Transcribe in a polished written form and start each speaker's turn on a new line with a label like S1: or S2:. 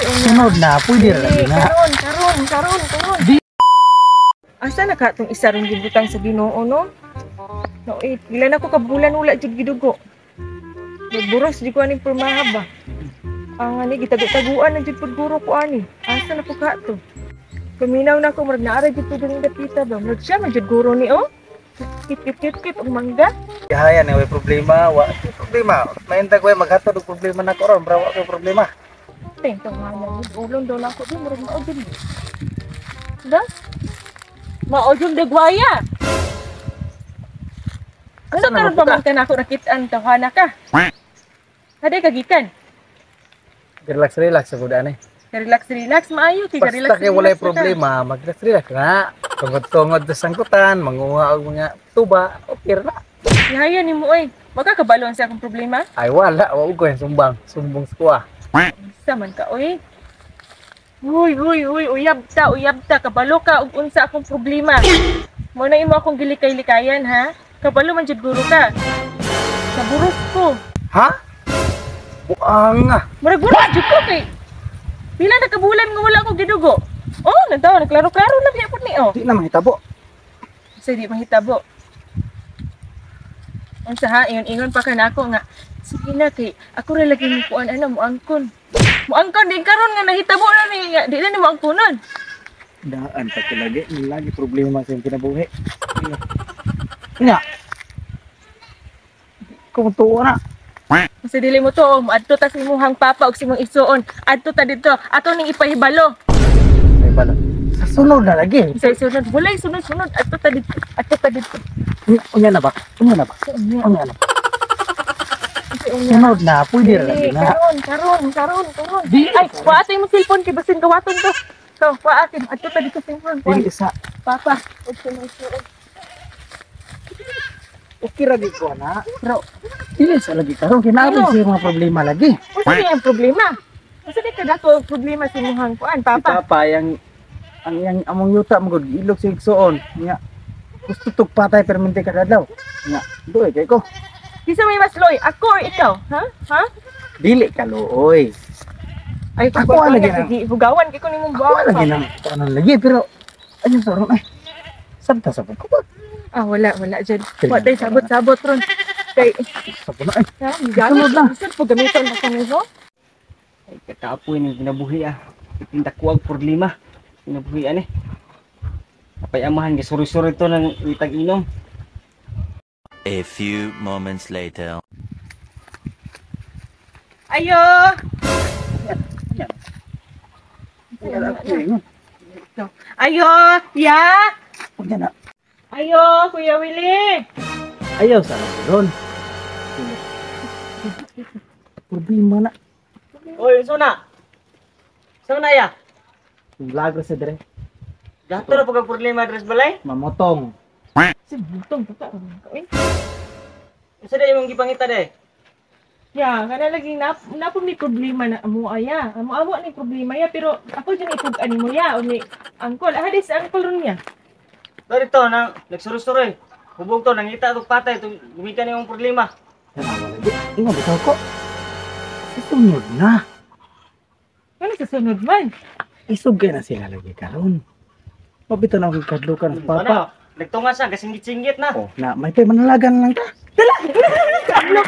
S1: unya.
S2: Sunod na, pwede ra lagi na.
S1: Karon, karon, karon, karon. Asa na ka tong isa ring gibutang sa Ginoo, no? No, eh, pila na ko ka bulan wala jud gidugo. Nagburos di ko aning pormaha ba. Ang ani gitago-taguan na jud pud guro ko ani. Asa na po ka to? Paminaw na ko, murag naara jud pud ning dapita ba. Murag siya man jud guro ni, oh. Kit kit kit kit og mangga.
S2: Kaya na way problema, wa way problema. Mainta ko maghatod og problema na ko ron, bro, wa koy problema.
S1: Teng tawhanan ulon daw na ako di murag mao jud. Da? Mao jud dagwaya. Ano
S2: Asa na
S1: karon pa
S2: man ka?
S1: Man ka nako nakitaan tawhana ka? Haday ka gikan.
S2: Relax, relax sa gud ani.
S1: Relax, relax maayo kay
S2: Basta
S1: relax.
S2: kay walay
S1: Relax na ka.
S2: problema, mag-relax relax na. Tungod-tungod sa sangkutan, manguha og mga tuba, okay ra na.
S1: Yaya nimo oy. Makakabalon sa akong problema.
S2: Ay wala, wa ko yung sumbang, sumbong sa kuha.
S1: Sa man ka oy. Uy, uy, uy, uyab ta, uyab ta, kabalo ka og unsa akong problema. Mo na imo akong gilikay-likayan, ha? Kabalo man jud guro ka. Naburos ko.
S2: Ha? Buang ah.
S1: Murag buros jud ko kay pila na ka bulan nga wala ko gidugo. Oh, nagtawa, nagklaro-klaro na biya pud ni, oh.
S2: Di na mahitabo.
S1: Kasi di mahitabo. Unsa ha, ingon-ingon pa ka nako nga sige na kay ako ra lagi mo kuan ana mo angkon. Mo angkon din karon nga nahitabo na ni nga di na ni mo angkonon.
S2: Daan pa ko lagi, lagi problema sa iyong kinabuhi. Nya. Kung tuo na.
S1: Kasi dili mo to, oh, adto ta sa imuhang papa ug sa imong igsuon. Adto ta didto, ato ning ipahibalo.
S2: Ay bala. Sa sunod na lagi.
S1: Sa sunod, walay sunod-sunod, adto ta didto, adto ta didto.
S2: Unya, unya na ba? Unya na ba?
S1: Unya,
S2: Unya na.
S1: unya.
S2: Sunod na, pwede ra lagi na.
S1: Karon, karon, karon, karon.
S2: Di.
S1: Ay, wa ito yung cellphone kay basin gawaton to. So, wa atin, adto ta dito sa imong
S2: Dili sa
S1: papa ug sa imong igsuon.
S2: Okay ra gid ko na.
S1: Pero
S2: dili sa lagi karon kinabi
S1: Ano?
S2: sa mga problema lagi.
S1: Unsa ni ang problema? Unsa ni kadako ang problema sa imong kuan,
S2: Si
S1: papa?
S2: papa yang ang yang among yuta mo gud ilog sa igsuon. Nya gusto tug patay permente kada adlaw. Nya duoy kay ko.
S1: Kinsa may mas loy, ako or ikaw? Ha? Ha?
S2: Dili ka luoy.
S1: Ay,
S2: Ako ang lagi na.
S1: Bugawan kay ko nimong
S2: Ako
S1: bugawan.
S2: lagi nang tanan lagi pero ayun sa ron ay. Sabta sa ko ba?
S1: Ah, wala, wala dyan. Wa tay sabot-sabot ron. Kay,
S2: Sa na ay.
S1: ha, gamit
S2: Sunod lang.
S1: Bisan po gamiton na kami ho.
S3: Ay, kakapoy ng kinabuhi ah. Itinda ko ang problema. Kinabuhi ani. Apay amahan gisuroy-suroy to ng itag inom.
S4: A few moments later.
S1: Ayo! Ayo! Ya!
S2: Unya na.
S1: Ayo, Kuya Willie!
S2: Ayaw sa ron. Problema na.
S3: Oy, suna. Suna ya.
S2: Lago sa dire.
S3: Gato na pag problema address balay.
S2: Mamotong.
S1: Si butong bata ron ka, uy.
S3: Unsa day imong gipangita day?
S1: Ya, kana lagi na na po may problema na amo aya. Amo amo ni problema ya, pero ako dyan ipug-an mo ya o ni angkol. Ah, di sa angkol ron niya.
S3: Pero ito nang nagsuroy-suroy. Hubog to nangita tog patay tong gumikan imong problema.
S2: Tanawa lagi. Ingon bitaw ko. Sa sunod na.
S1: Ano sa sunod man?
S2: Isugay na sila lagi karon. Mabito na akong kadlukan sa papa.
S3: Ano? Nagtunga siya, gasingit-singit na.
S2: Oh, na may pay manalagan lang ta. Dala. Dala.